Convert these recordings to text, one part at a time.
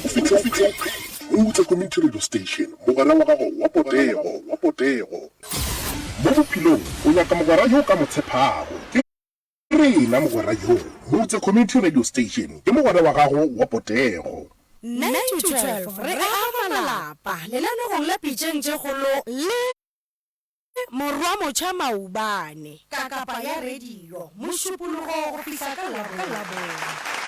go fihla Mutse Community Radio Station, mogwera wa gago wa potego, wa potego. Mo bophelong o nyaka mogwera yo o ka mo tshepago. Ke rena mogwera yoo. Mutse Community Radio Station ke mogwera wa gago wa potego. 9 to 12 re aga malapa lenanegong la Pitšeng tše Kgolo le Morwa Motšha Maubane. Kakapa ya radio, Mošupologo go fihla ka Labone.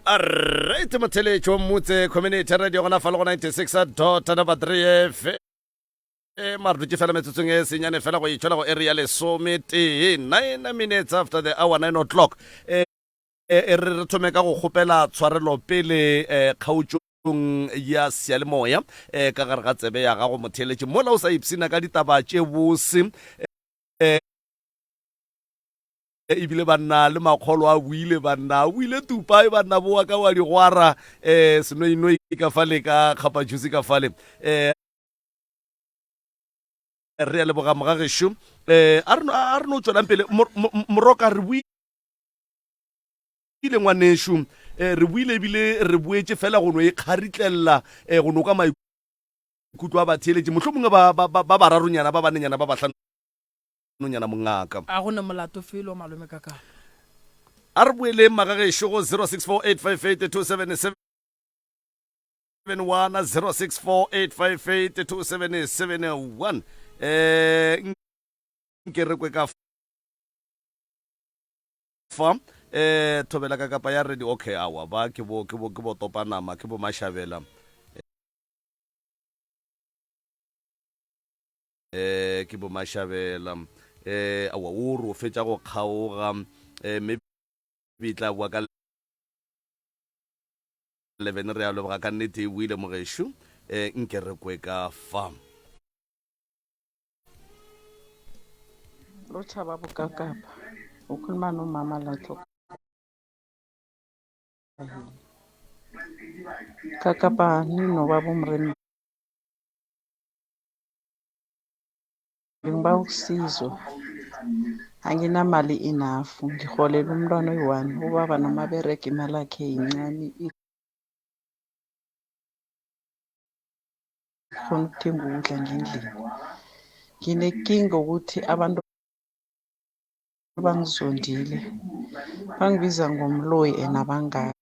Alright, motheletšo mmutse community radio gona fa le go 96 dot number 3 f e mare dutše fela metsotsong e senyane fela go itšhwela go area lesometee 9 minutes after the hour 9 o'clock e e re re thome ka go kgopela tshwarelo pele eh, kgaotšong ya seyalemoya eh, ka gare ga tsebe ya gago motheeletši mola o sa ipsina ka ditaba tše bose eh, ebile banna le makgolo a buile banna a buile tupa e banna boa ka wa digwara um senoinoi ka fale ka kgapa juice ka fale um re a leboga mogagešo um a re no tswelang pele moroka re buile ngwanešu um re buile ebile re boetše fela go no e kgaritlelela um go no ka maikutlo a batheeletše mohlomongwe ba ba bararonyana ba banenyana ba bahlano nonyana mongaka. A go na molato felo malome ka kapa. A re boeleng magagešo go 0648582771 0648582771 eh nke re kwe ka fa eh thobela ka kapa ya radio okay awa ba ke bo ke bo ke bo topa nama ke bo mashabela Eh, ke bo Mashabela. Eh, aowa, o re o fetša go kgaoga. Eh, maybe e tla boa ka 11. Re a leboga ka nnete e boile mogešo. Eh, nke re kwe ka fa. Lotjha baba Kakapa. Ukhuluma nomama la Tlhokahile. Kakapa ninobaba uMremi Ngibawa usizo. Anginamali enough. Ngiholela umntwana oyi-one. Ubaba noma aberega imalakhe yincani ikghona ukuthenga ukudla ngendlini. Nginekinga ukuthi abantu bangizondile. Bangibiza ngomloyi and abangazi.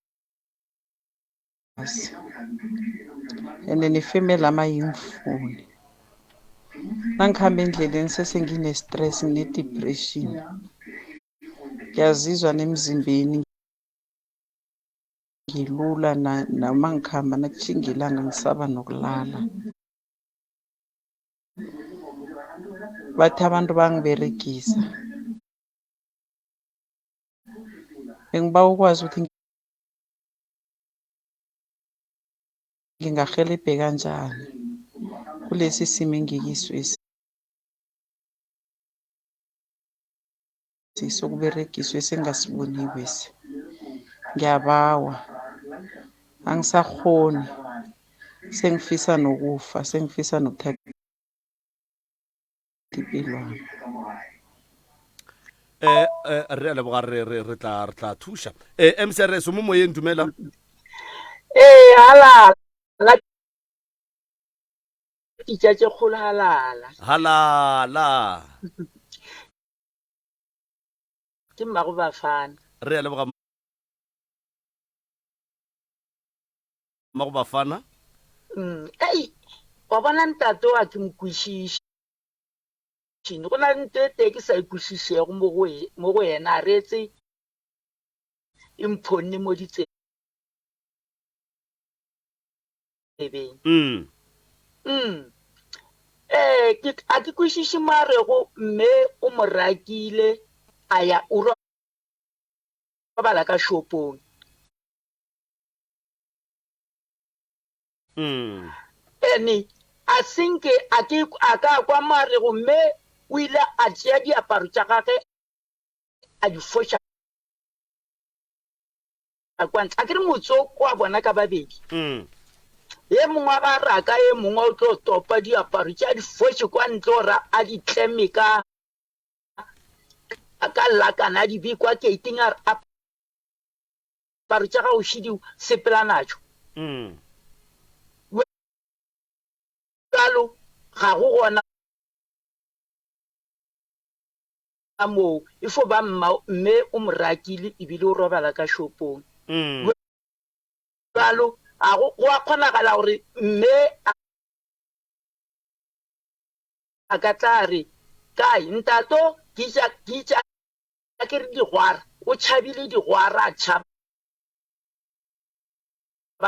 Ende nefemeli yami ayingifuni. Nangikhamba endleleni sese ngine-stress ngine-depression. Ngiyazizwa nemzimbeni ngilula noma ngikhamba nakutjhinga ilanga ngisaba nokulala. Bathi abantu bangiberegisa. Bengibawa ukwazi ukuthi ngingarhelebheka njani kulesi simo engikiswesi sokuberegiswa esingasibonikwesi. Ngiyabawa, angisakghoni, sengifisa nokufa, sengifisa nokuthatha ipilwami. Eh, eh, re a leboga re re re tla re tla thuša eh mcrs o mo moyeng dumela Ee, halala. Pitša tše kgolo halala. Halala. Ke mmago Bafana. Re a leboga mmago Bafana. Mm, ei, wa bona ntate wa ke mo kwešiše. Go na le nto e tee ke sa e kwešišego mo go e, mo go yena, a reetse e mphonne mo ditsebeng. Mm. Mm. Eh, ke, a ke kwešiše mo a rego mme o mo rakile a ya o robala ka shopong. Mm. Ene a senke a ke a ka kwa mo a rego mme o ile a tšea diaparo tša gage a di foša kwa ntle. A ke re motse o kwa bona ka babedi. Mm. Ye mongwe ga raka ye mongwe o tlo topa diaparo tše a di foše kwa ntle ora a di tleme ka ka lakana a di bee kwa keiting a re aparo tša gago šidi sepela natšo. Mm. Bjalo ga go gona moo, e fo ba mma, mme o mo rakile ebile o robala ka shopong. Mm. Bjalo ga go, go a kgonagala gore mme a ka tla re, Kae, ntato, ke itša, ke itša ke re digwara, o tšhabile digwara, a tšhaba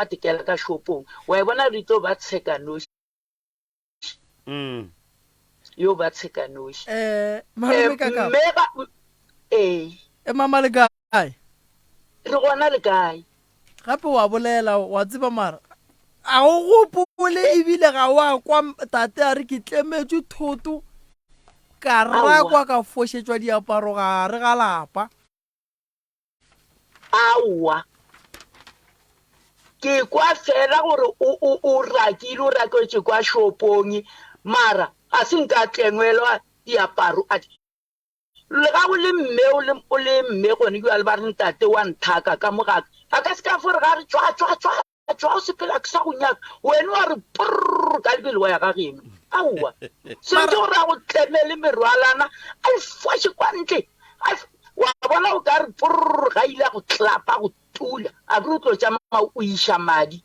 tekela ka shopong. Wa e bona re tlo ba tshekanoši. Mm. Yo ba tshekanoši. Eh, malome ka ka. Mme ga ee. E mama le kae? Re gona le kae? Gape wa bolela wa tseba mara a o gopole ebile ga wa kwa tate a re ke tlemetšwe thoto ka rakwa ka fošetšwa diaparo gare ga lapa. Aowa. Ke kwa fela gore o, o, o rakile, o raketše kwa shopong, mara ga se nka tlengwelwa diaparo. A, le ga o le mme, o le, o le mme gone bjale ba re ntate wa nthaka ka mo gaka. A ka se ka fo re ga re tšwa, tšwa, tšwa. Tšwa o sepela ke sa go nyaka. Wena wa re prrr ka lebelo wa ya ga geno. Aowa. Sentse gore a go tlemele merwalana a e foše kwa ntle. Wa bona o ka re prrr ga ile a go tlapa go tula. A ke re o tlo tšama o iša madi.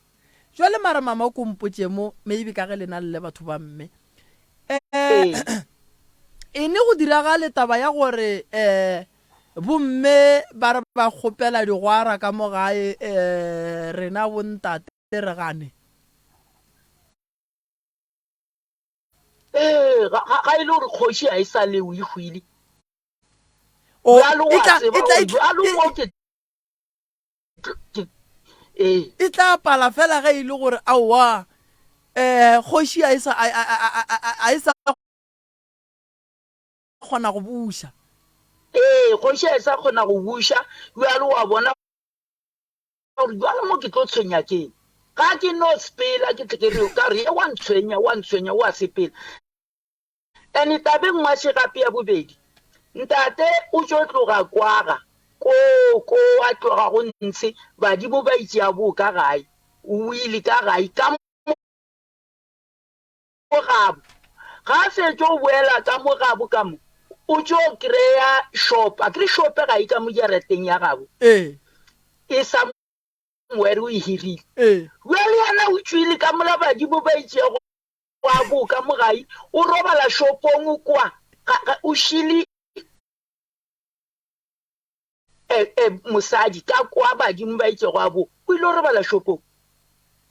Jwale mara mama o ko mpotše mo maybe ka ge lena le le batho ba mme. Eh ene go diragale taba ya gore eh Bomme ba re ba kgopela digwara ka mo gae rena bontate re gane. Ee, ga, ga, ga e le gore kgoši ga e sa leo e hwile. O, Bjalo e wa tla, tseba e tla, gore e tla, bjalo e, mo ke, ke, ee. e tla pala fela ge e le gore aowa um kgoši ga e sa, a, a, a, a, a, a e sa kgona go buša. Ee, kgoši a e sa kgona go buša. Bjalo wa bona gore bjalo mo ke tlo tshwenya keng? Ga ke no sepela ke tle ke re ka re wa ntshwenya, wa ntshwenya, wa sepela. And tabeng nngwe še gape ya bobedi, ntate o tšo tloga kwaga ko ko a tloga go ntshe badimo ba itše a bo ka gae, o ile ka gae ka mo gabo. Ga a fetše o boela ka mo gabo ka mo, o tšo kry-a shop. Akere shop ga e ka mo jarateng ya gabo. Ee. E somewhere o e hirile. Ee. Bjale yena o tšwile ka mola badimo ba itšego a bo ka mo gae, o robala shopong kwa, ga, ga, o šile E, e, mosadi, ka kwa badimo ba itšego a bo, o ile go robala shopong.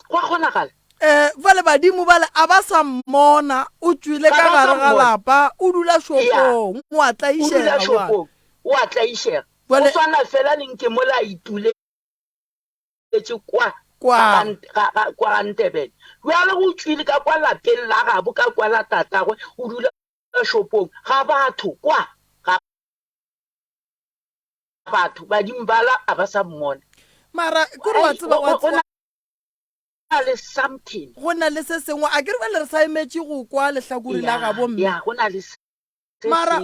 Go a kgonagala. E, bjale badimo bale a ba sa mmona, o tšwile Ga ka ba sa gare ga mmona. lapa, o dula Ya, shopong, o a o dula tlaišega bjale. shopong, o a tlaišega. Go Bjale, swana fela le nke mola a ituletše kwa, ga, kwa. ga, ga, ga, kwa ga Ntebele. Bjale o tšwile ka kwa lapeng la gabo, ka kwa la tatagwe, o dula shopong, ga batho, kwa, ga. batho badimo bala a ba sa mmona. Mara kore wa tseba wa go na le something. Go na le se sengwe a ke re bjale re sa emetše go kwa lehlakore la gabo mme. Ya go na le se Mara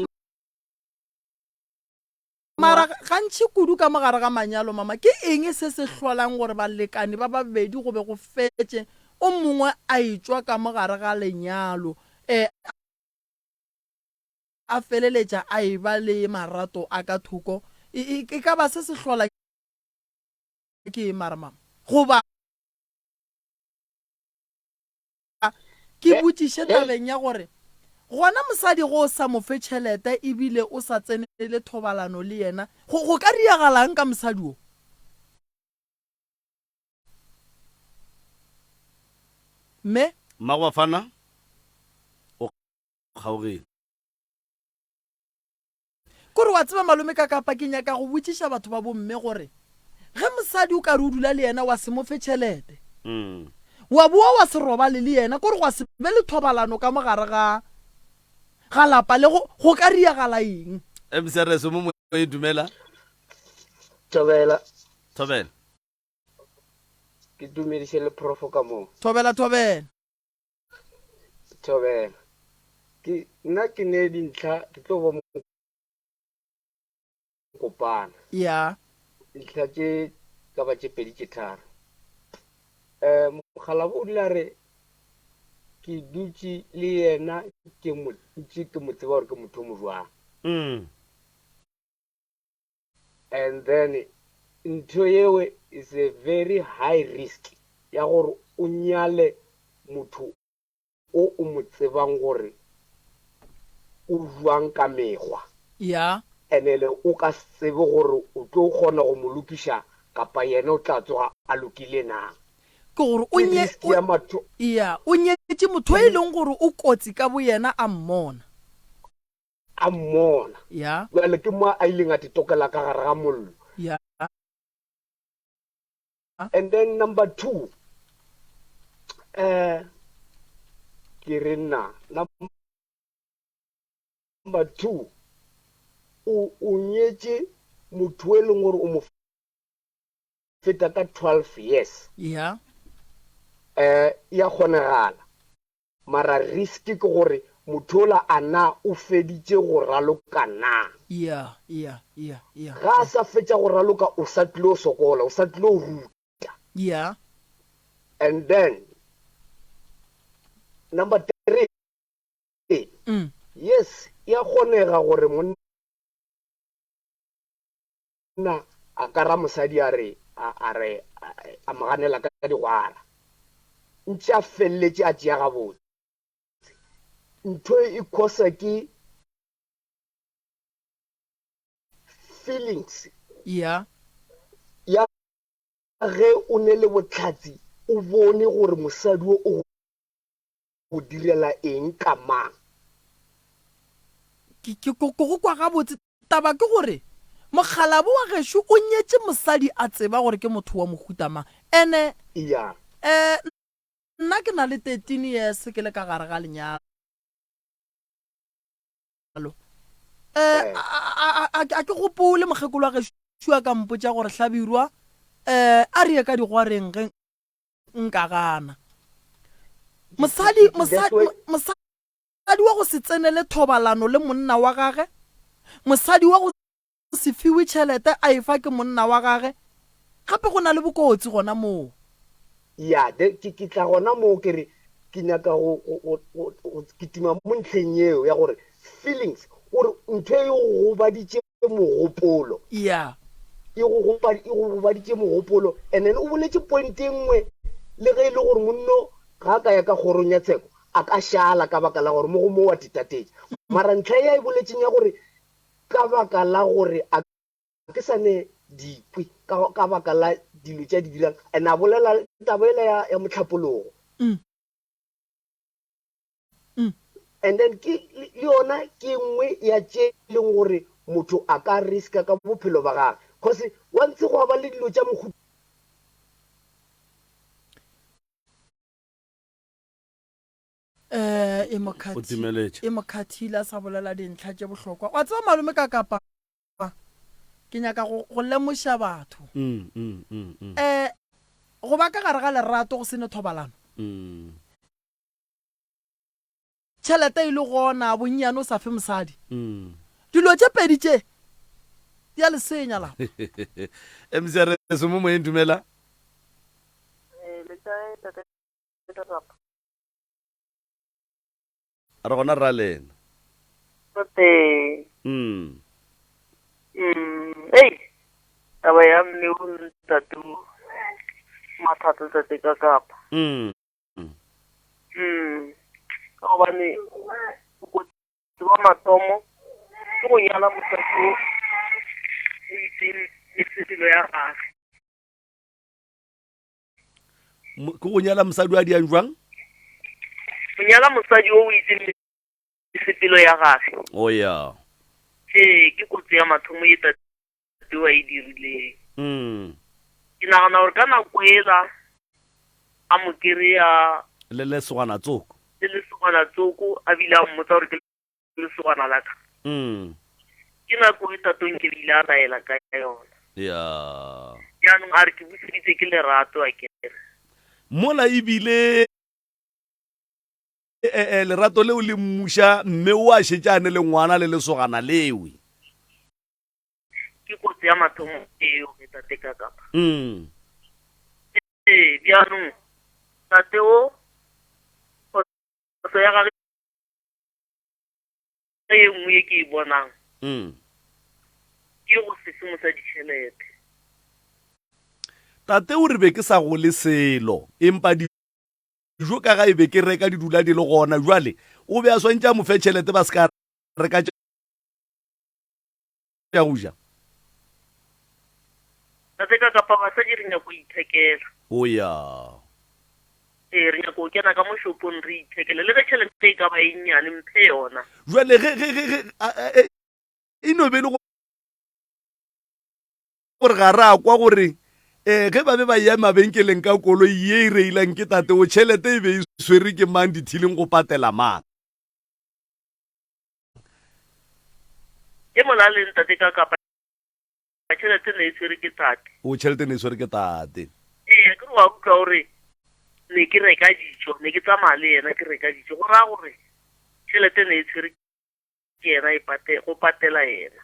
mara gantši kudu ka mo gare ga manyalo mama ke eng se se hlolang gore balekane ba babedi go be go fetše o mongwe a etšwa ka mo gare ga lenyalo eh a feleletša a e-ba le marato a ka thoko, e, e, e ka ba se se hlola ke eng mara mama? Goba ke botšiše tabeng ya gore Gona mosadi ge o sa mo fe tšhelete ebile o sa tsenele thobalano le yena, go, go ka diagalang ka mosadi wo? Mme. Mmago Bafana o kgaogile. Kore wa tseba malome Kakapa ke nyaka go botšiša batho ba bomme gore ge mosadi o ka re o dula le yena wa se mo fe tšhelete wa bowa wa se robale le yena kore gwa se be le thobalano ka mo gare ga ga lapa le go go ka riagala eng? MCRS o mo moyeng dumela. Thobela. Thobela. Ke dumediše le profo ka moo. Thobela thobela. Thobela. Ke nna ke ne dintlha ke tlo ba mokopana. Ya. Dintlha tše ka ba tše pedi tše tharo. Eh mokgalabo o dula re ke dutše le yena ke mo ntše ke mo tseba gore ke motho o mo jwang. Mm. And then ntho yewe is a very high risk ya gore o nyale motho o o mo tsebang gore o jwang ka mekgwa. Ya. Ene le o ka se tsebe gore o tlo kgona go mo lokiša kapa yena o tla tsoga a lokile na. Ke gore o Ke nye, risk ya matho. ya, o nyetše motho e leng gore o kotsi ka boyena a mmona. A mmona. Ya. Bjale ke mo a ileng a te tokela ka gare ga mollo. Ya. And then number 2, eh, ke re nna, number 2, o, o nyetše motho e leng gore o mo feta ka 12 years. Ya. Eh, ya kgonegala. Mara risk ke gore motho ola a na o feditše go raloka na? Yeah, yeah, yeah, yeah. Ga a sa fetša go raloka o sa tlilo sokola, o sa tlilo ruta. Yeah. And then number 3, mm. yes, ya kgonega gore monna a ka ra mosadi a re, a, a re, a, a mo ganela ka digwara. Ntše a feleletše a tšea gabotse. Ntho e khosa ke feelings. Ya. Ya ge o ne le bohlatse o bone gore mosadi wo o go direla eng ka mang. Ke, ke, ke go kwa gabotse. Taba ke gore mokgalabo wa gešo o nyetše mosadi a tseba gore ke motho wa mohuta mang. Ene, Eya. eh, nna ke na le 13 years ke le ka gare ga lenyalo. Eh, a, a, a, a, a ke gopole mokgekolo wa gešo a ka mpotša gore Hlabirwa, eh, a re ye ka digwareng ge nka gana. Mosadi, mosadi, mosadi. Mosadi wa go se tsenele thobalano le monna wa gage, mosadi wa go se fiwe tšhelete a efa ke monna wa gage, gape go na le bokotsi gona moo. Ya, de, ke, ke tla gona moo ke re ke nyaka go, go, go, go, go kitima mo ntlheng yeo ya gore feelings, gore ntho e go gobaditše mogopolo. Ya. E go goba, e go gobaditše mogopolo. And then o boletše point e nngwe, le ge e le gore monno ga a ka ya ka kgorong ya tsheko, a ka šala ka baka la gore mo go mo wa titatetša. Mara ntlha ye a e boletšeng ya gore ka baka la gore a ke sa ne dikwi ka, ka baka la dilo tše a di dirang, and a bolela taba yela ya, ya mohlapologo. Mm. Mm. And then ke, le yona ke e nngwe ya tše e leng gore motho a ka riska ka bophelo ba gagwe. Cause wa ntse gwa ba le dilo tša mohuta. Eh, e mo O khathi- timeletše. e mo khathile a sa bolela dintlha tše bohlokwa. Wa tseba malome ka kapa ke nyaka go, go lemoša batho. Mm, mm, mm, mm. Eh, go ba ka gare ga lerato go se ne thobalano. Mm. Tšhelete e le gona, bonnyane o sa fe mosadi. Mm. Dilo tše pedi tše di a le senya lapa. MC a re se mo moyeng dumela. Eh, le kae tate Lerato? Re gona rra lena. Tate. Mm. Mm, ei, taba ya mme o le ntate o mathata tate ka kapa. Mm. Mm. Ka gobane o kotsi. Wa mathomo ke go nyala mosadi o o itseng mesepelo ya gage. Ke go nyala mosadi wa diang jwang? Go nyala mosadi o o itseng mesepelo ya gage. O oh, ya. Ee, ke kotsi ya mathomo e tate wa e dirileng. Ke nagana gore ka nako ela a mo kry-a le lesogana tsoko. Le lesogana tsoko a bile a mmotsa gore ke lesogana la ka. Ke nako e tatong ke bile a laela ka yona. Ya. Jaanong a re ke buseditse ke lerato a kere. Mola ebile eh, eh, lerato leo le mmuša mme o a šetše a ne le ngwana le lesogana lewe. Ke kotsi ya mathomo eo ge tate ka kapa. Ee, bjaanong tate o phoso ya gage ye nngwe ye ke e bonang ke go se fe mosadi tšhelete. Tate o re be ke sa gole selo empa dijo ka ga e be ke reka di dula di le gona jwale o be a swantše a mo fe tšhelete ba se ka reka tša go ja. Tate ka kapa basadi re nyako go ithekela. O ya. Ee, re nyako go kena ka mo shopong re ithekele le ge tšhelete e ka ba e nnyane mphe yona. Jwale ge ge ge ge e, e no be le gore ga re a kwa gore um ge ba be ba ya mabenkeleng ka koloi ye e reilang ke tate o tšhelete e be e swere ke mang dithileng go patela mang. Ke molaleng tate ka kapa tšhelete ne e tshwere ke tate. O tšhelete ne e tshwere ke tate. Ee, ke re wa utlwa gore ne ke reka dijo, ne ke tsamaya le yena ke reka dijo. Go raya gore tšhelete ne e tshwere ke yena e pate go patela yena.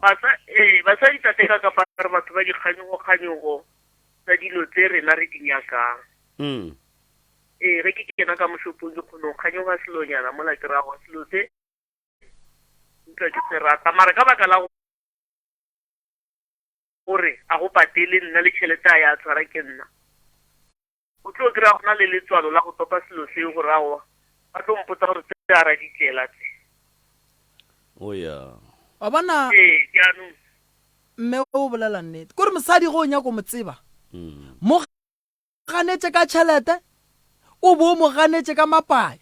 Basa ee, basadi tate ka kapa re batho ba dikganyogo kganyogo tsa dilo tse rena re di nyakang. Ee, ge ke kena ka mošopong ke kgone go kganyoga selonyana mola ke rago selo se utlwa ke se rata mara ka baka la gore a go patele nna le tšhelete a ya tshwara ke nna o tlo kry-a gona le letswalo la go topa selo seo gore aowa ba tlo mpotsa gore tse a ra ditlela tse. O ya. Wa bona. Ee, jaanong. Mme o bolela nnete. Kore mosadi ge o nyaka go mo tseba, mo ganetše ka tšhelete, o bo o mo ganetše ka mapai.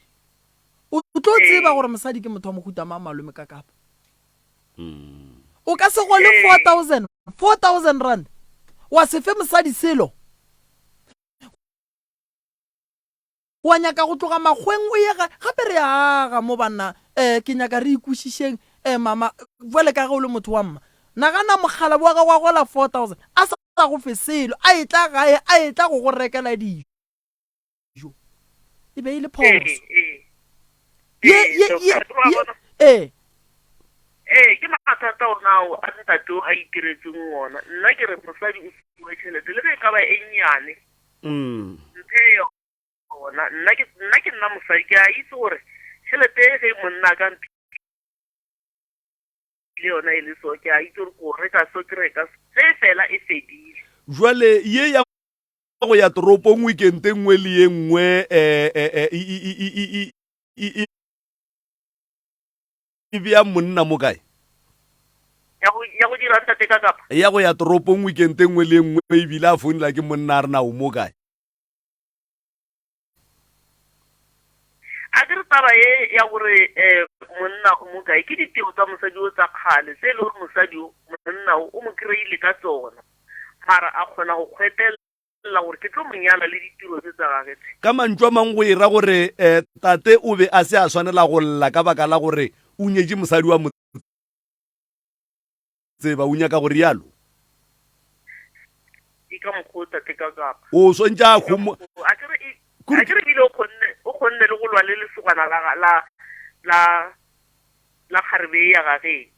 O tlo tseba gore mosadi ke motho wa mohuta mang malome ka kapa. O ka se gole 4000, 4000 rand wa se fe mosadi selo. Wa nyaka go tloga makgweng o ye gae. Gape re a aga mo banna. Eh, ke nyaka re ikwešišeng. Eh, mama, bjale ka ge o le motho wa mma, nagana mokgalabje wa gago a gola 4000, a sa go fe selo, a etla gae, a etla go go rekela dijo. E be e le phoso. Ye, ye, ye, ye, ee. Ee, ke mathata ona ao a ntate o a itiretseng ona. Nna ke re mosadi o fiwa tšhelete le ge e ka ba e nnyane. Mphe yona. Nna ke nna ke nna mosadi ke a itse gore tšhelete e ge monna a ka mphile yona e le so ke a itse gore ko reka so ke reka so. Ge e fela e fedile. Jwale ye ya go ya toropong weekend e nngwe le ye nngwe eh, eh, eh, e, e, e, e, e, e, e, e bea monna mo kae? Ya go ya go dira ntate ka kapa? Ya go ya toropong weekend e nngwe le e nngwe ebile a founela ke monna a re na o mo kae? A ke re taba ye ya gore um monna o mo kae ke ditiro tsa mosadi o tsa kgale tse e le gore mosadi o monna o o mo kry-ile ka tsona mara a kgona go kgwetela lla gore ke tlo mo nyala le ditiro tse tsa gage tse. Ka mantšu a mangwe go e ra gore eh, tate o be a se a swanela go lla ka baka la gore o nyetše mosadi wa mo tseba. O nyaka go rialo? Ke ka mokgwa o tate ka kapa. O swantše a humo. A ke re e- a ke re bile o kgonne o kgonne le go lwa le lesogana la ga- la la la kgarebe ya gage.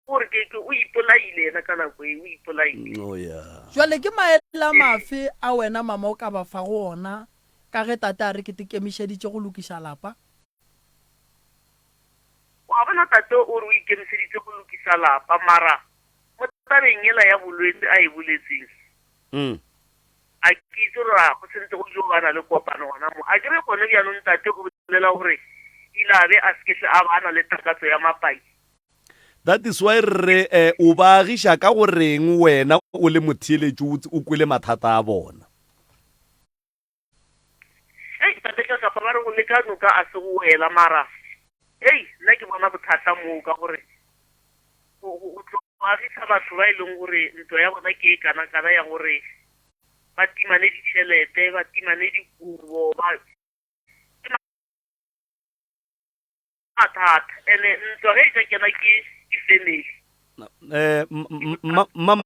Gore ke, ke, o ipolaile yena ka nako e, o ipolaile. Oh, yeah. Jwale ke maele a mafe a wena mama o ka ba fago ona ka ge tate a re ke tekemišeditše go lokiša lapa? Wa bona tate o re o ikemišeditše go lokisa lapa mara mo tabeng yela ya bolwetse a e boletseng a ke itse gore a go sentse go ile go bana le kopano gona mo. A ke re gone bjanong tate o bolela gore kile a be a se ke hle a ba a na le takatso ya mapaki. That is why re re o ba agiša ka go reng wena o le motheeletši o o kwele mathata a bona. Hei tate Kakapa ba re go leka noka a se go wela mara hei nna ke bona bothata moo ka gore go go go tlo agisa batho ba e leng gore ntwa ya bona ke e kana kana ya gore ba timane ditšhelete ba timane dikobo ba ke mathata ene ntwa ge e ka kena ke ke family. Eh mma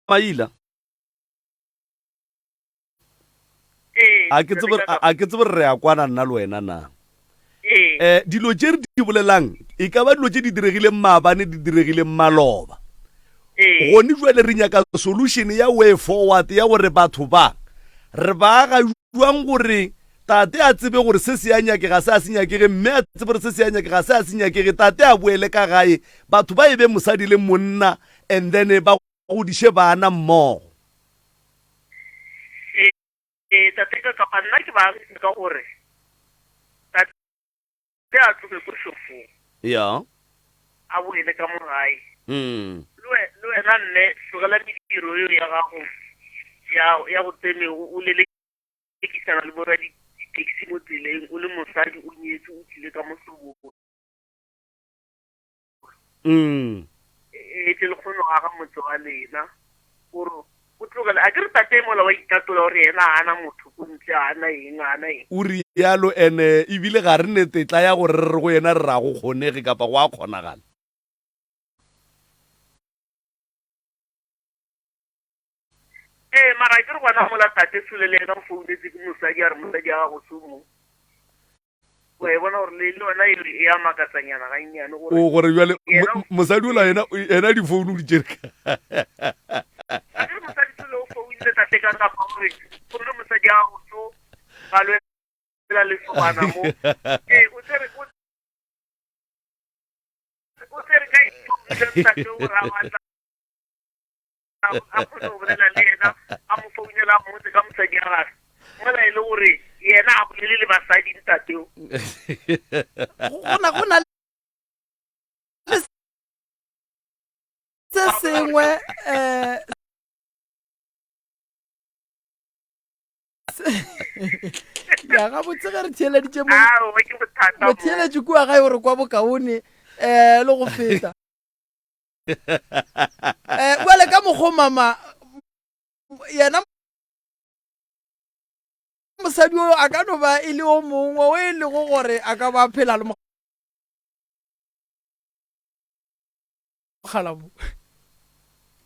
Maila. Ee, A ke tsebe Ntate a ke tsebe re a kwana nna le wena na. Ee. Eh dilo tše re di bolelang e ka ba dilo tše di diregileng maabane di diregileng maloba. Ee. Gone jwale re nyaka solution ya way forward ya gore batho ba re ba aga jwang gore tate a tsebe gore se se a nyakega se a se nyakege mme a tsebe gore se se a nyakega se a se nyakege tate a boele ka gae batho ba e be mosadi le monna and then ba godiše bana mmogo. Ee, tate ka kapa nna ke ba agisa ka gore tate a tloge ko shopong. Ya. A boele ka mo gae. Mm. Le we, le wena mme tlogela mediro eo ya gago ya ya go tsene o o lelekisana le bora di-taxi mo tseleng o le mosadi o nyetswe o tlile ka mohlobolo. Mm. E tle le kgone go aga motse wa lena. Gore o tlogele a ke re tate mola wa itatola gore yena a ana motho ko ntle a ana eng a ana eng. O rialo ene ebile ga re ne tetla ya gore re re go yena re ra go kgonege kapa go a kgonagala. Ee, mara ke re gona mola tate Sole le yena o founetse ke mosadi a re mosadi ya gago so mo. Wa e bona gore le le yona e e a makatsanyana gannyane gore O gore jwale yena mo- mosadi ola yena yena difounu o di tšere ka a ke re mosadi Sole o founile tate ka kapa gore gomme mosadi ya gago so ba lwela lesogana mo. Ee, o tsere o o tsere ka iphounile ntate gore a batla a kgone go bolela le yena a mo founela a mmotse ka mosadi ya gage mola e le gore yena a bolele le basadi ntateo go na go na le se sengwe um ya gabotse ge re theeleditše motheeletše kua gae gore kwa bokaone um le go feta eh bjale ka mokgo mama yena mosadi o a ka no ba e le o mongwe o e lego gore a ka ba phela le mogala mo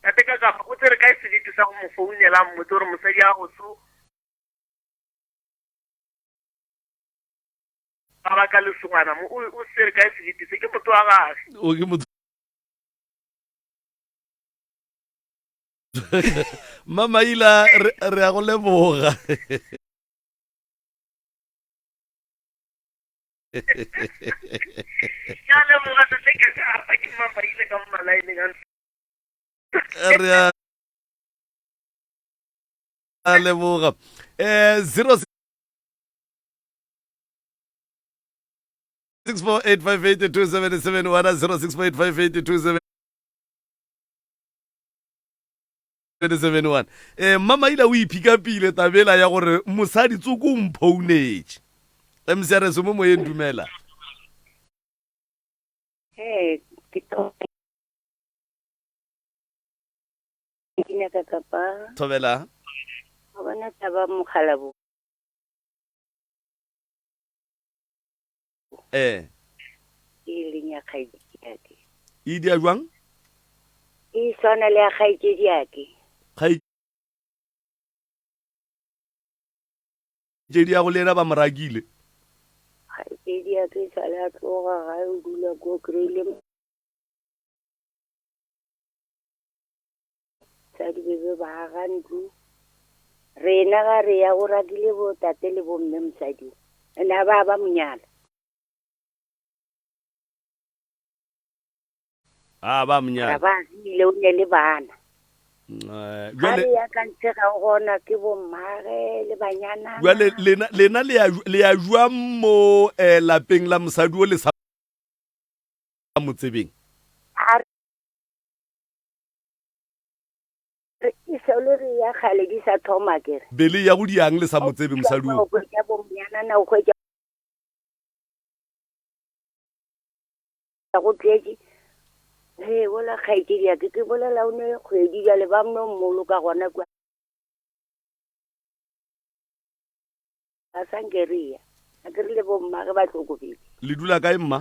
tate ka kapa o tsere kae sebete sa go mo founela a mmotse gore mosadi a go so ba baka lesogana mo o tsere kae sebete se ke motho wa gage o ke motho Mamaila re re a go leboga. Ke a leboga tate ke ka apa ke mamaile ka mo malaeneng a Re a leboga. Eh 06 648582771 06485827 71 eh mamaila o iphikapile tabela ya gore mosadi tsoko o mphounetše mcrs mo moyeng dumela Hey, ke tlo ke nyaka kapa thobela wa bona taba mogala bo Eh. E leng ya kgaetšediake. E dia jwang? E swana le ya kgaetšediake. Kgaetšedi ya go le yena ba mo rakile. Kgaetšediake e sale a tloga gae o dula ko kry-ile mosadi be be ba aga ntlo. Rena ga re ya o rakile bo tate le bo mme mosadi o. Ene a ba ba mo nyala. A ba mo nyala. Ra ba agile o ne le bana. Eh, Ga re ya ka ntle ga gona ke bommage le banyana. Bjale lena lena le ya le ya jwang mo eh, lapeng la mosadi o le sa mo tsebeng? A re e sole re ya kgale di sa thoma ke re. Be le ya go diang le sa mo tsebe mosadi o? O hwetša bomnyana o hwetša go tletše. He bola kgaetšedi ya ke ke bolela o ne kgwedi bjale ba no mmoloka gona kua. A sa nke re ya. A ke re le bommage ba hlokofetše. Le dula kae mma?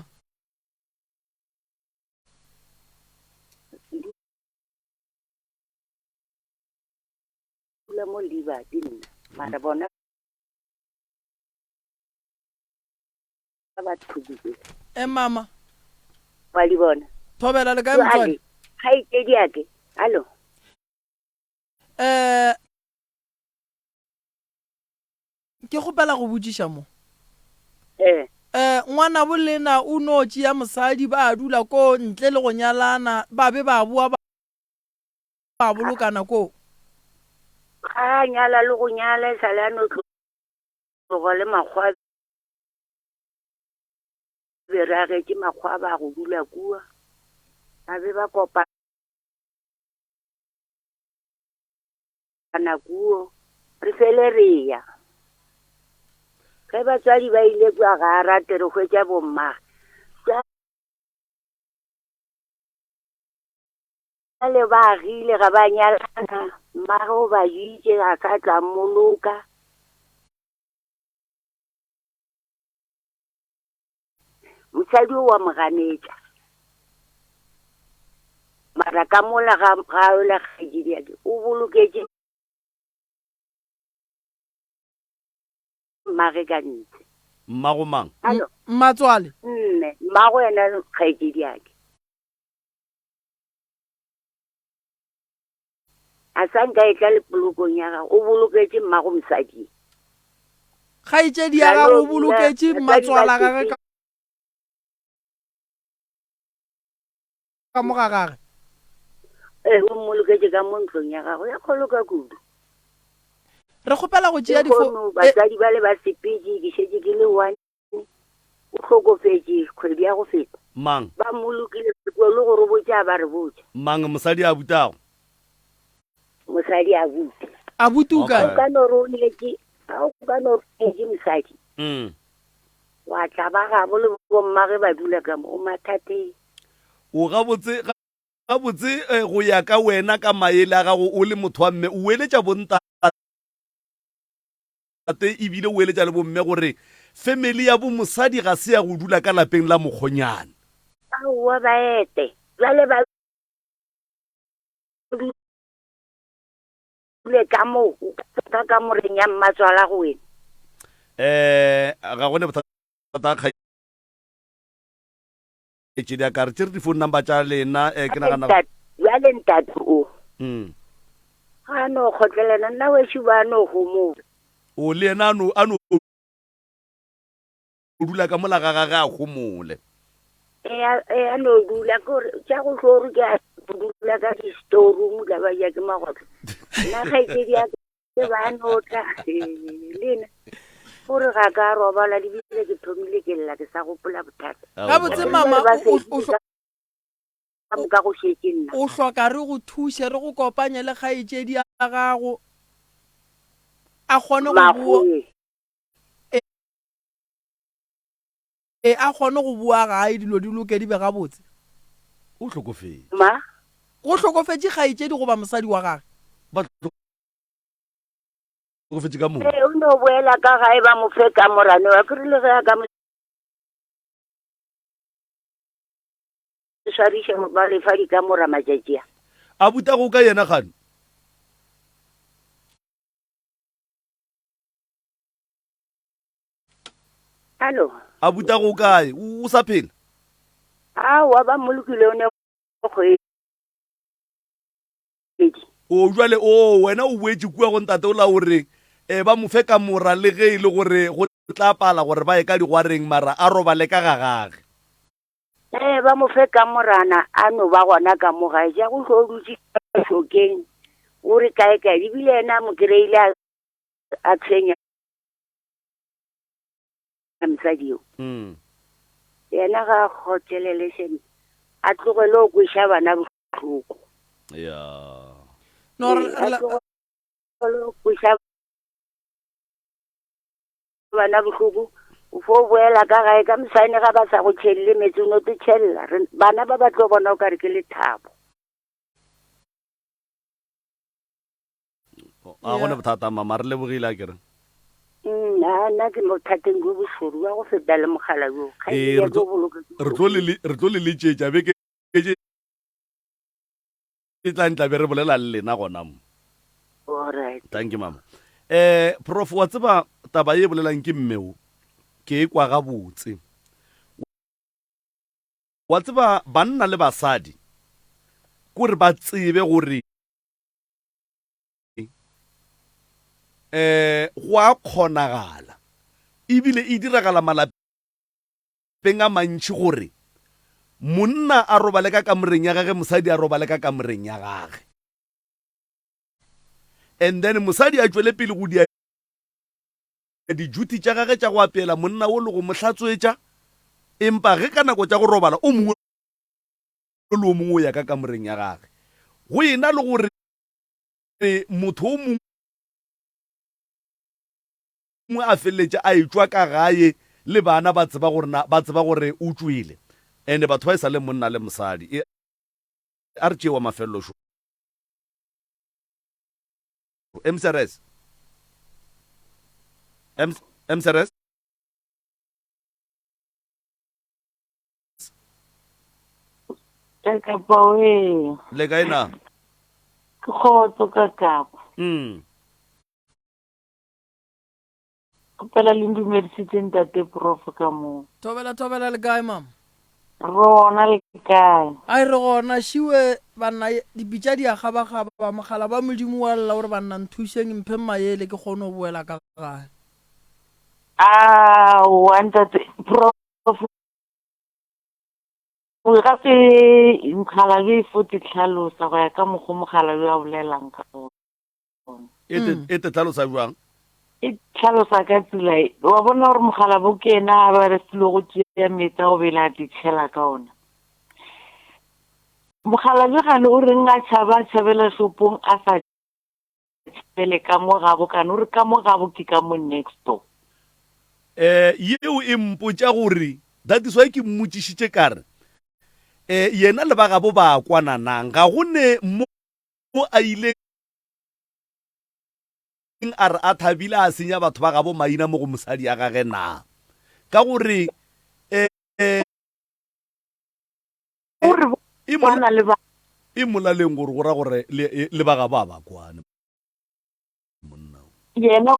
Dula mo Liberty nna. Mara bona ba thubile. E mama. Wa di bona. Thobela le kae motswadi? Kgaetšedi ya ke. Hallo. Eh ke kgopela go botšiša mo. Eh. Eh ngwanabo lena o no tšea mosadi ba dula ko ntle le go nyalana ba be ba boa ba bolokana ko. Ga a nyala le go nyala e sa le a no tloga le makgowa be re agetše makgowa ba go dula kua ba be ba kopana kuo re fele re ya ge batswadi ba ile kua ga a rate re hwetša bomma jale ba agile ga ba nyalana mmage o ba bitše a sa tla mmoloka Mosadi o wa mo ganetša. Mara ka mola ga ga yola kgaetšedi ya ke o boloketše mmage ka ntle. Mmago mang? Hallo? Mmatswale. Mme, mmago yena kgaetšedi ya ke. A sa nka e tla le polokong ya gago, o boloketše mmago mosadi. Kgaetšedi ya gago o boloketše mmatswala gage ka mo ga gage. Ee, o mmoloketše ka mo ntlong ya gago ya kgolo ka kudu. Re kgopela go tšea difo. Batswadi ba le ba sepetše, ke šetše ke le one. O hlokofetše kgwedi ya go feta. Mang? Ba mmolokile kua le go re botša a ba re botša. Mang? Mosadi a butago? Mosadi a buti. A buti o kae? O ka no re o nyetše, ga o ka no re o nyetše mosadi. Mm. Wa tla ba gabo le bommage ba dula ka mo, o mathateng. O gabotse, gabotse eh, go ya ka wena ka maele a gago o le motho wa mme, o eletša bontate Tate e bile o eletša le bomme gore family ya bo mosadi ga se ya go dula ka lapeng la mokgonyana. Aowa ba ete bjale ba dule ka mo ka kamoreng ya mmatswala go wena. Eh ga gone bothata kgaetšedi ya ka re tšere di-phone number tša lena eh, ke nagana bjale ntate o mm. ga no kgotlelana nna wešo ba no homola o le yena a no a no dula ka mola ga gage a homole e a no dula kore tša go hloro ke a dula ka di-storeroom ka ba ja ke magotlo nna kgaetšedi ya Ke ba no tla lena gore ga ka robala le bile ke thomile ke lla ke sa gopola bothata. Gabotse mama o ka go šetše nna. O hloka re go thuše re go kopanye le kgaetšedi ya gago a kgone go boa. E a kgone go boa gae dilo di loke di be gabotse. O hlokofetše. Ma. Go hlokofetše kgaetšedi goba mosadi wa gage. Ba hlokofetše ka moka. Ee, o no boela ka gae ba mo fe kamorane wa ke rile ge a ka mo swariša ba lefa dikamora matšatši a. A butago ka yena gane. Hallo. A butago o kae? O sa phela? Aowa ba mmolokile o ne kgwedi. O jwale o wena o boetše kua go ntate ola o re e ba mo fe kamora le ge e le gore go tla pala gore ba ye ka digwareng mara a robale ka ga gage. Ee ba mo fe kamorana a no ba gona ka mo gae ja go hlo dutše ka šokeng. O re kae kae ebile yena a mo kry-ile a a tshwenya mosadi yo. Mm. Yena ga a kgotlelele shem a tlogele go kweša bana bohloko. Ya. No, re, Ee, a re, tlogele go kweša bana bohloko o fo boela ka gae ka moswane ga ba sa go tšhelele meetse o no te tšhelela Re- bana ba ba tlo bona o kare ke lethabo. A gone bothata mama re lebogile a kere. Mm, a nna ke bothateng jo bošoro jwa go feta le mogala jo. Ee, re tlo re tlo le re tlo le letšetša beke tše e tlang tla be re bolela le lena gona mo. Alright. Thank you mama. Eh prof wa tseba taba ye bolelang ke mmeo ke e kwa gabotse. Wa tseba banna le basadi kore ba tsebe gore um go a kgonagala ebile e diragala malapeng a mantši gore monna a robale ka kamoreng ya gage mosadi a robale ka kamoreng ya gage and then mosadi a tšwele pele go dia dijuti tša gage tša go apeela monna wo le go mo hlatswetša empa ge ka nako tša go robala o mongwe le o mongwe o ya ka kamoreng ya gage go e na le gore motho o mongwe a feleletše a etšwa ka gae le bana ba tseba gore na ba tseba gore o tšwele and batho ba e sa le monna le mosadi e a re tšee wa mafelelo šo MCRS M MCRS Ka Kapa wee. Le kae na? Ke kgotso ka Kapa. Mm. Kgopela le ndumedisitse ntate prof ka moo. Thobela thobela le kae mama? Rona le kae? Ai re gona šiwe banna dipitša di a gabagaba mogala ba modimo wa lla o re banna nthušeng mpheng maele ke kgone go boela ka gae. Aowa ntate prof Ga se mokgalabje e fo te hlalosa go ya ka mokgo mokgalabje a bolelang ka gona. E te, e te hlalosa bjang? E hlalosa ka tsela e, wa bona gore mokgalabje ke yena a ba re file go tšea meetse a go bela a te tšhela ka ona. Mokgalabje gane o reng a tšhaba a tšhabela shopong a sa tšhabele ka mo gabo kane o re ka mo gabo ke ka mo next door. Eh, yeo e mpotša gore that is why ke mmotšišitše ka re eh, yena le ba gabo ba kwana nang ga go ne mo a ileng a re a thabile a senya batho ba gabo maina mo go mosadi ya gage na ka gore eh, O re E kwana le ba. E molaleng gore go ra gore le, le ba gabo a ba kwane monna o. Yena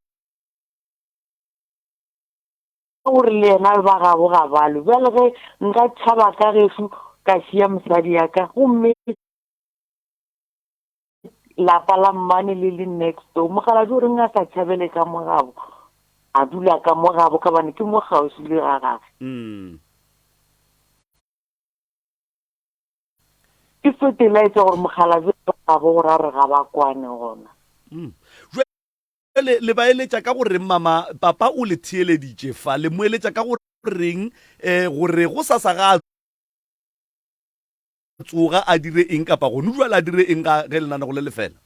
o re le yena le ba gabo ga ba lwe. Bjale ge nka tšhaba ka gešo ka šia mosadi ya ka gomme lapa la mmane le le next door, mokgalabje o reng a sa tšhabele ka mo gabo a dula ka mo gabo ka bane ke mo kgauswi le ga gage. Mm. Ke fertilizer gore mokgalabje ba gabo gore a re ga ba kwane gona. Mm. Jwale le ba eletša ka go reng mama? Papa o le theeleditše fa, le mo eletša ka go reng eh, gore go sasa ga a tsoga a dire eng kapa gone jwale a dire eng ga ge lenanego le le fela?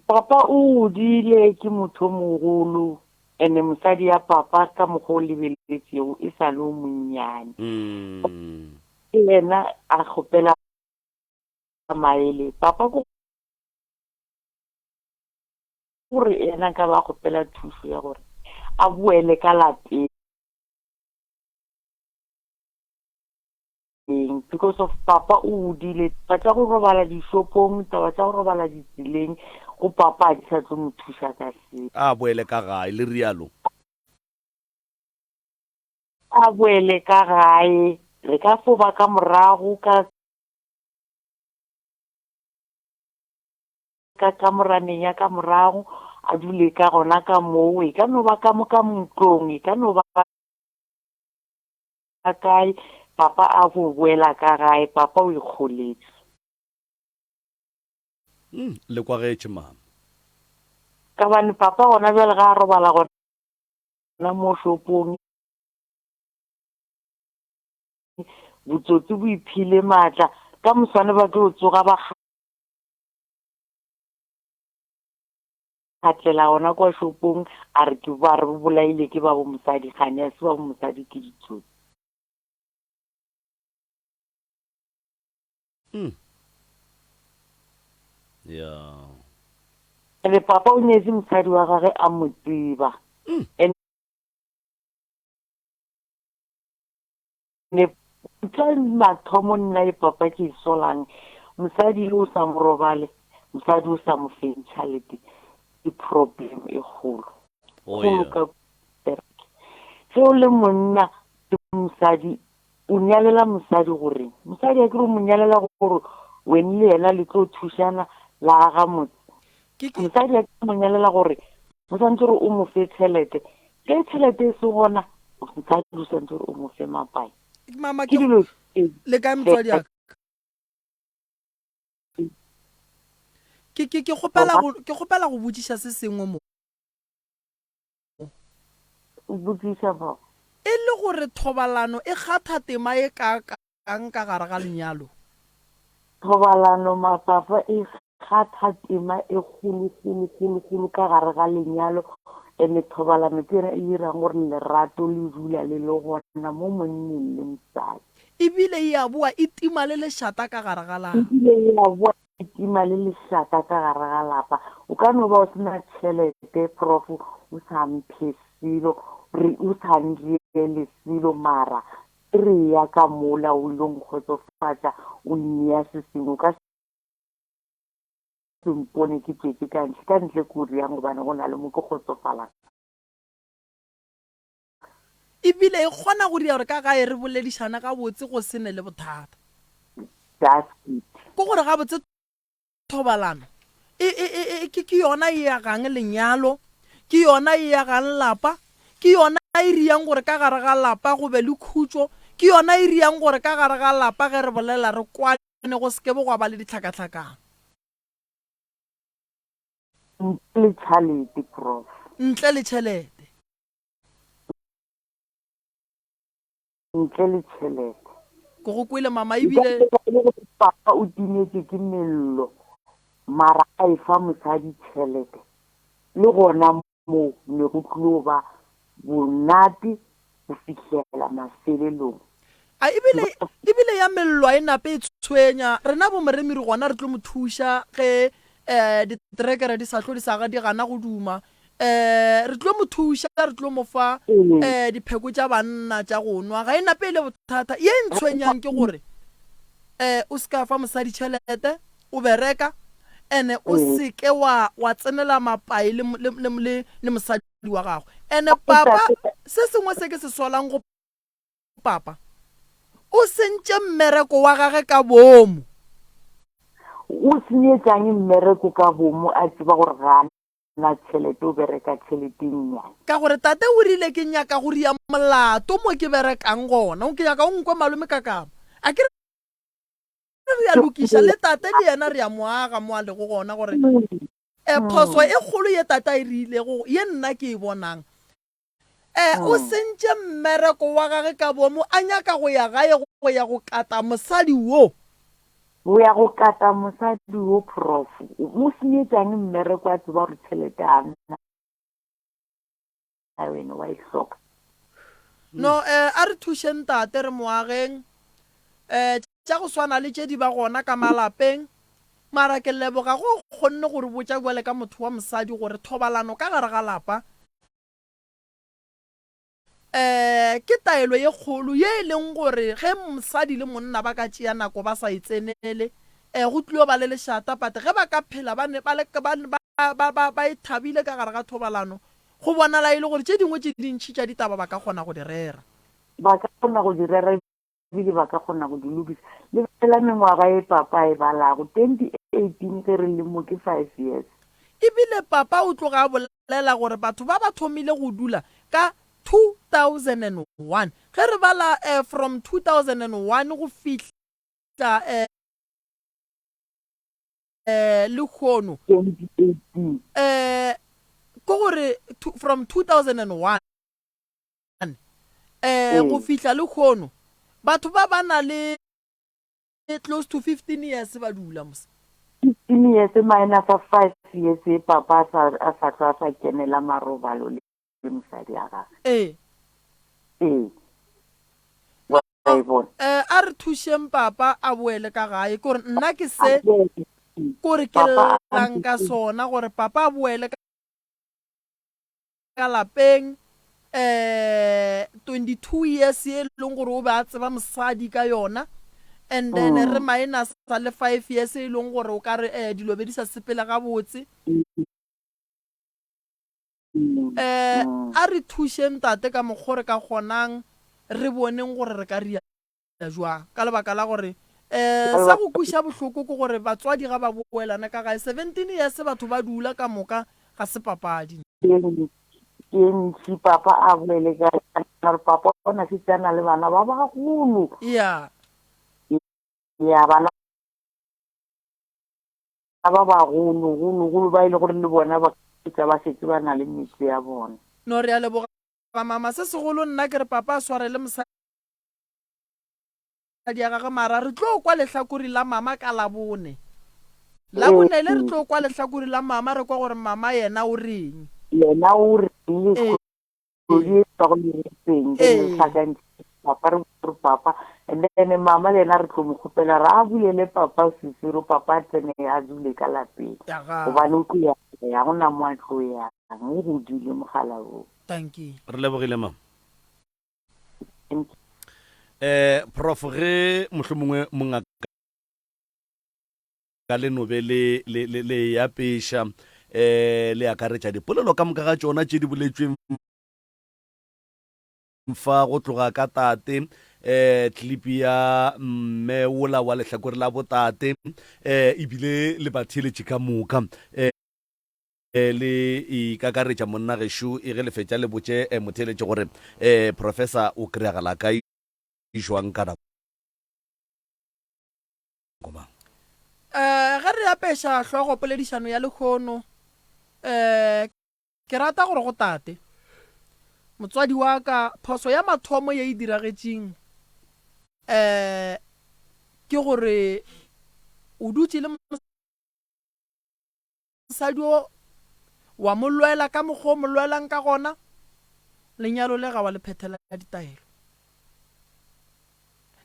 Papa o godile ke motho o mogolo ene mosadi ya papa ka mokgwa o lebeletšego e sa le o monnyane. Mm. Ke yena a kgopela maele. Papa ke gore yena nka ba kgopela thušo ya gore a boele ka lapeng because of papa o godile. Taba tša go robala dishopong, taba tša go robala ditseleng go papa a di sa tlo mo thuša ka selo. A boele ka gae, le rialo. A boele ka gae, re ka fo ba ka morago ka ka kamoraneng ya ka morago, a dule ka gona ka moo, e ka no ba ka mo ka ntlong, e ka no ba kae, papa a fo boela ka gae, papa o ikgoletše. Mm, le kwagetše mama. Ka gobane papa gona bjale ga a robala gona mo shopong, botsotsi bo iphile maatla. Ka moswane ba tlo tsoga ba kgatlela gona kwa shopong, a re ke ba re bolaile ke ba bo mosadi, kgane a se ba bo mosadi ke ditsotsi. Mm. Yeah. Ene papa o nyetse mosadi wa gage a mo tseba. Mm. Ene tla mathomo nna le papa ke e solang mosadi yo o sa mo robale mosadi o sa mo feng tšhalete ke problem e kgolo Oh, kgolo yeah. ka ge o le monna le mosadi O nyalela mosadi goreng? Mosadi a ke re o mo nyalela gore wene le yena le tlo thušana la aga motse. Ke, ke, Mosadi a ke mo nyalela gore o santse gore o mo fe tšhelete. Ge tšhelete e se gona, mosadi o santse gore o mo fe mapai. mama Ke ke dilo tse le kae motswadi wa ka? Ke, ke, ke kgopela go, ke kgopela go botšiša se sengwe mo. Botšiša bao. E le gore thobalano e kgatha tema e kaakang ka gare ga lenyalo? Thobalano mafafa e kgatha tema e kgolo kgolo kgolo kgolo ka gare ga lenyalo ene thobalano ke yona e dirang gore lerato le dula le le gona mo monneng le mosadi. Ebile e a boa e tima le lešata ka gare ga lapa. Ebile e a boa E tima le lešata ka gare ga lapa. O ka no ba o se na tšhelete, Prof, o sa mphe selo, re, o sa ndirele selo, mara ge re eya ka mola o ilo nkgotsofatša, o nnea se sengwe, o ka se mpone ke tšwetše ka ntle. Ka ntle ke o riang gobane go na le mo ke kgotsofalang. Ebile e kgona go dira gore ka gae re boledišane gabotse go se ne le bothata. That's it. Ke gore gabotse thobalano e, e, e, e, ke, ke yona e agang lenyalo, ke yona e agang lapa, ke yona e riang gore ka gare ga lapa go be le khutšo, ke yona e riang gore ka gare ga lapa ge re bolela re kwane go se ke be gwa ba le ditlhakatlhakano. Ntle le tšhalete, Prof. Ntle le tšhelete. Ntle le tšhelete. Ke go kwele mama E ka ebile. fela e le gore papa o timetše ke mello mara a efa mosadi tšhelete le gona moo ne go tlilo ba monate go fihlela mafelelong. A ebile ebile ya mello a e nape e tshwenya rena bo Moremiri gona re tlo mo thuša ge um ditrekere di sa tlo di sa di gana go duma um re tlo mo thuša re tlo mo fa um dipheko tša banna tša go nwa ga e nape e le bothata ye e ntshwenyang ke gore um o se ka fa mosadi tšhelete o bereka ene o se ke wa wa tsenela mapai le, le, le, le, le mosadi wa gago ene papa se sengwe se ke se solang go papa o sentše mmereko wa gage ka boomo. O senyetšang mmereko ka boomo a tseba gore ga a na tšhelete o bereka tšhelete e nnyane. Ka gore tate o rile ke nyaka go ria molato mo ke berekang gona, ke nyaka o nkwe malome ka kama. A ke re re a lokiša le tate le yena re a mo aga mo a lego gona gore e phoso e kgolo ye tate a e riilego ye nna ke e bonang E, o sentše mmereko wa gage ka boomo a nyaka go ya gae go ya go kata mosadi wo. Go ya go kata mosadi wo, Prof. O senyetšang mmereko a tseba gore tšhelete a na wena wa e hloka. No, e, a re thušeng tate re mo ageng. E, tša go swana le tše di ba gona ka malapeng. Mara ke leboga go o kgonne go re botša bjale ka motho wa mosadi gore thobalano ka gare ga lapa Um ke taelo ye kgolo ye e leng gore ge mosadi le monna ba ka tšea nako ba sa e tsenele, um go tlio ba le lešata. But ge ba ka phela ba ne ba le ba ba ba ba e thabile ka gare ga thobalano, go bonala e le gore tše dingwe tše dintši tša ditaba ba ka kgona go di rera. Ba ka kgona go di rera ebile ba ka kgona go di lokisa. Lebelela mengwaga e papa a e balago, 2018 ge re le mo ke five years. Ebile papa o tloga a bolela gore batho ba ba thomile go dula ka 2001. Ge re bala from 2001 go fihla. Lehono. 2018. Eh, ke gore from 2001 eh go fihla lehono batho ba ba na le close to 15 years ba dula mos. 15 years minus a 5 years e papa a sa a sa hlwa a sa kenela marobalo le mosadi ya gagwe. Ee. Ee. Wa e bona. Eh, a re thušeng papa a boele ka gae. Ke gore nna ke se kore ke llang ka sona gore papa a boele ka lapeng eh 22 years ye e leng gore o be a tseba mosadi ka yona and then re minus le 5 years e leng gore o ka re eh dilo be di sa sepele gabotse. Eh a re thušeng tate ka mokgo re ka kgonang re boneng gore re ka ria jwang ka lebaka la gore um sa go kweša bohloko ke gore batswadi ga ba boelana ka gae 17 years batho ba dula ka moka ga se papadi. Ke e ntši papa a boele ka gore papa o na šetše a na le bana ba bagolo. Ya. Ya bana ba bagolo golo golo ba e le gore le bona ba fetša ba šetše ba na le metse ya bona. No re a leboga mama se segolo nna ke re papa a swarele mosadi ya gagwe mara re tlo kwa lehlakori la mama ka Labone. Labone le re tlo kwa lehlakori la mama re kwa gore mama yena o reng. Yena o reng le kgwedi e tlago le retseng then re hlakantšhe papa re re papa and then mama le yena re tlo mo kgopela re a bulele papa sesiro papa a tsene a dule ka lapeng gobane o tlo ya ya gona mo a tlo yang o godile mogala o. Dankie. Re lebogile mama. Eh prof ge mohlomongwe mongaka le nobe le le le le ya peša eh le akaretša dipolelo ka moka ga tšona tše di boletšweng fa go tloga ka tate eh clip ya mme wola wa lehlakore la botate eh ebile le batheeletši ka moka eh le ikakaretša monna gešo e ge le fetša le botše eh, motheeletši gore eh professor o kry-agala kae jwang ka nako mang. Eh, ge re apeša hlogo poledišano ya lehono, eh, ke rata gore go tate, motswadi wa ka, phoso ya mathomo ye e diragetšeng, eh, ke gore o dutše le Mosadi o wa mo lwela ka mokgwa o mo lwelang ka gona, lenyalo le ga wa le phethela ditaelo.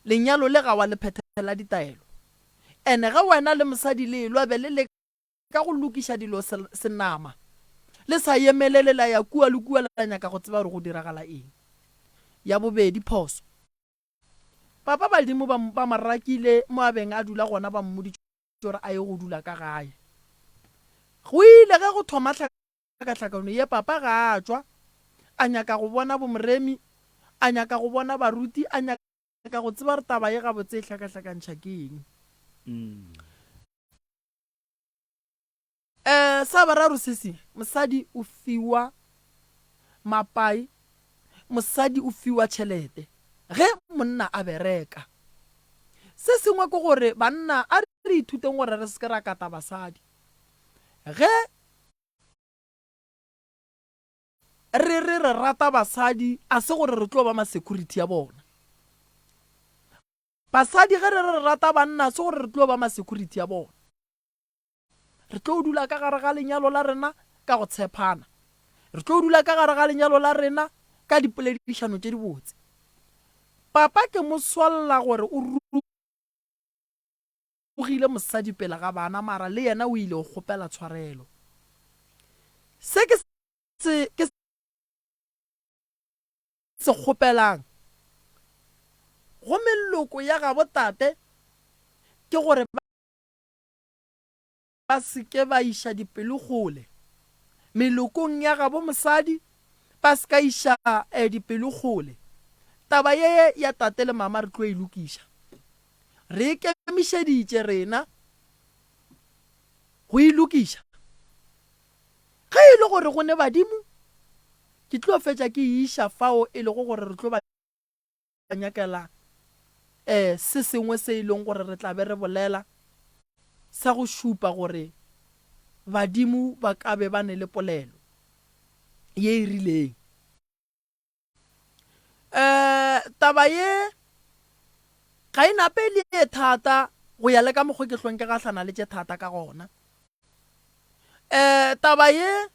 Lenyalo le ga wa le phethela ditaelo. Ene ge wena le mosadi le elwa be le leka go lokiša dilo senama, le sa yemelele la ya kua le kua la nyaka go tseba gore go diragala eng. Ya bobedi phoso. Papa badimo ba ba mo rakile mo a beng a dula gona ba mmoditše gore a ye go dula ka gae. Go ile ge go thoma hlakahlakano ye, papa ga a tšwa, a nyaka go bona boMoremi, a nyaka go bona baruti, a nyaka go tseba gore taba ye gabotse e hlakahlakantšha ke eng. Eh, sa boraro sesi, mosadi o fiwa mapai, mosadi o fiwa tšhelete ge monna a bereka. Se sengwe ke gore banna a re ithuteng gore re se ke ra kata basadi. Ge re re re rata basadi a se gore re tlo ba ma-security a bona. Basadi ge re re re rata banna a se gore re tlo ba ma-security a bona. Re tlo dula ka gare ga lenyalo la rena ka go tshepana. Re tlo dula ka gare ga lenyalo la rena ka dipoledišano tše dibotse. Papa ke mo swalla gore o rogile mosadi pele ga bana mara le yena o ile o kgopela tshwarelo. Se ke se ke se kgopelang go meloko ya gabo tate ke gore ba Ba se ke ba iša dipelo kgole. Melokong ya gabo mosadi, ba se ka iša dipelo kgole. Taba ye ya tate le mama re tlo e lokiša. Re ikemišeditše rena go e lokiša. Ge e le gore go ne badimo, ke tlo fetša ke e iša fao e lego gore re tlo ba nyakela um se sengwe se e leng gore re tla be re bolela. sa go šupa gore badimo ba ka be ba ne le polelo ye e rileng. Um taba ye ga e nape e le ye thata go ya le ka mokgo ke hlong ke gahlana le tše thata ka gona. Um taba ye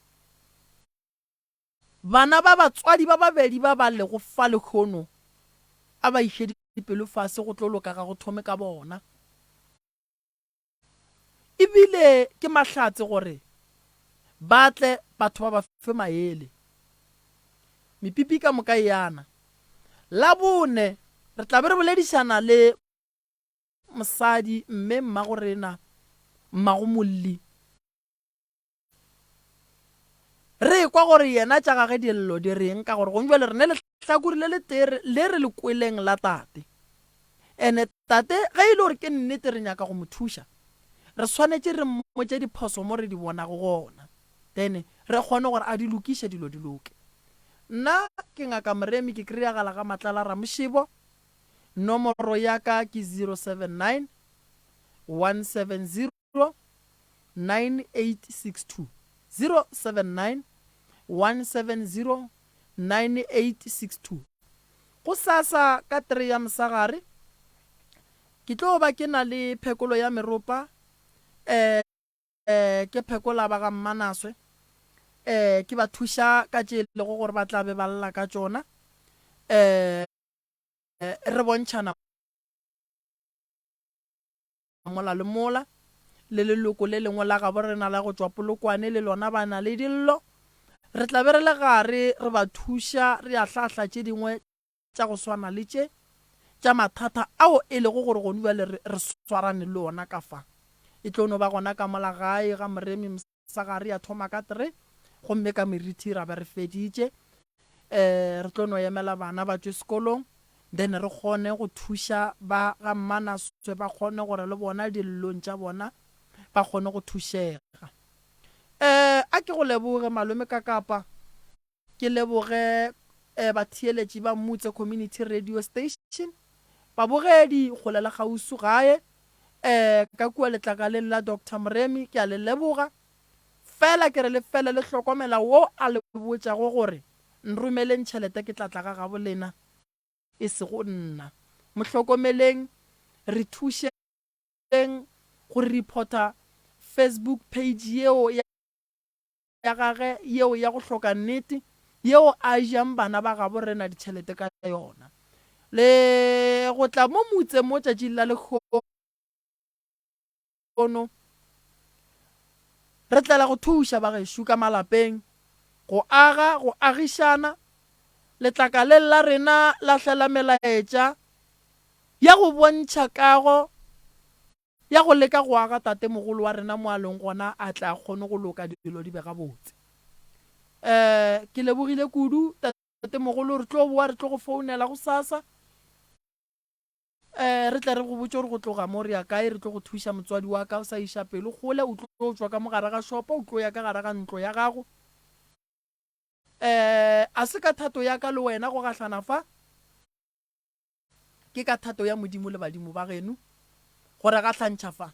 Bana ba batswadi ba babedi ba ba lego fa lehono a ba iše dipelo fase go tlo loka ga go thome ka bona. E bile ke mahlatse gore ba tle batho ba ba fe maele. Mepipi ka moka e ana. Labone re tla be re boledišana le mosadi mme mmagorena Mmagomolli. Re ekwa gore yena tša gage dillo di reng ka gore gong jwale re ne lehlakore le letee le re le kweleng la tate. Ene tate ge e le gore ke nnete re nyaka go mo thuša, re swanetše re mmotše diphoso mo re di bonago gona then re kgone gore a di lokiše dilo di loke. Nna ke Ngaka Moremi ke kry-agala ga Matlala Ramošebo, nomoro ya ka ke 079 170 9862 079 170 9862 Gosasa ka three ya mosagare ke tlo ba ke na le phekolo ya meropa um ke phekola ba ga Mmanaswe um ke ba thuša ka tše e lego gore ba tla be ba lla ka tšona um re bontšhana Mola le mola, le leloko le lengwe la gabo rena la go tšwa Polokwane le lona ba na le dillo. Re tla be re le gare re ba thuša re ahlaahla tše dingwe tša go swana le tše tša mathata ao e lego gore gonu bjale re re swarane le ona ka fa. E tlo no ba gona ka mola gae ga Moremi Mosegare ya thoma ka three gomme ka merithi ra be re feditše. Re tlo no emela bana ba tšwe sekolong then re kgone go thuša ba ga Mmanaswe ba kgone gore le bona dillong tša bona ba kgone go thušega. A ke go leboge malome Kakapa. Ke leboge batheeletši ba Mutse Community Radio Station, babogedi kgole le kgauswi gae, ka kua letlakaleng la Doctor Moremi, ke a le leboga. Fela ke re le fele le hlokomela wo a le botšago gore, Nromeleng tšhelete ke tla tla ga gabo lena, e sego nna. Mo hlokomeleng, re thušeng go reporta Facebook page yeo ya. ya gage yeo ya go hloka nnete, yeo a jang bana ba gabo rena ditšhelete ka yona. Le go tla mo motse mo tšatšing la lehono, re tlela go thuša ba gešo ka malapeng go aga, go agišana. Letlakaleng la rena la hlela melaetša ya go bontšha kago Ya go leka go aga tatemogolo wa rena mo a leng gona a tle a kgone go loka dilo di be gabotse. Um ke lebogile kudu tatemogolo, re tlo boa re tlo go founela gosasa um re tle re go botše gore go tloga mo re ya kae, re tlo go thuša motswadi wa ka o sa iša pelo kgole, o tlo tšwa ka mo gare ga shopo o tlo ya ka gare ga ntlo ya gago. Um a se ka thato ya ka le wena go gahlana fa. Ke ka thato ya Modimo le badimo ba geno go re gahlantšha fa.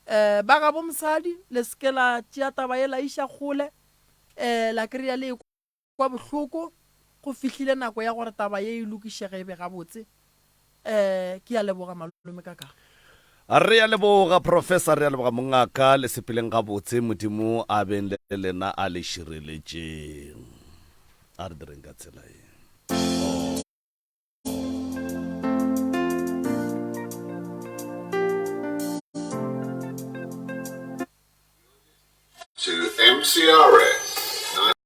Um ba gabo mosadi, le se ke la tšea taba ye la iša kgole, um la kry-a le ekwa bohloko. Go fihlile nako ya gore taba ye e lokišege e be gabotse. Um ke a leboga malome ka ka. Re a leboga Professor, re a leboga mongaka, le sepeleng gabotse, Modimo a beng le lena a le šireletšeng. A re direng ka tsela ye. To MCRN.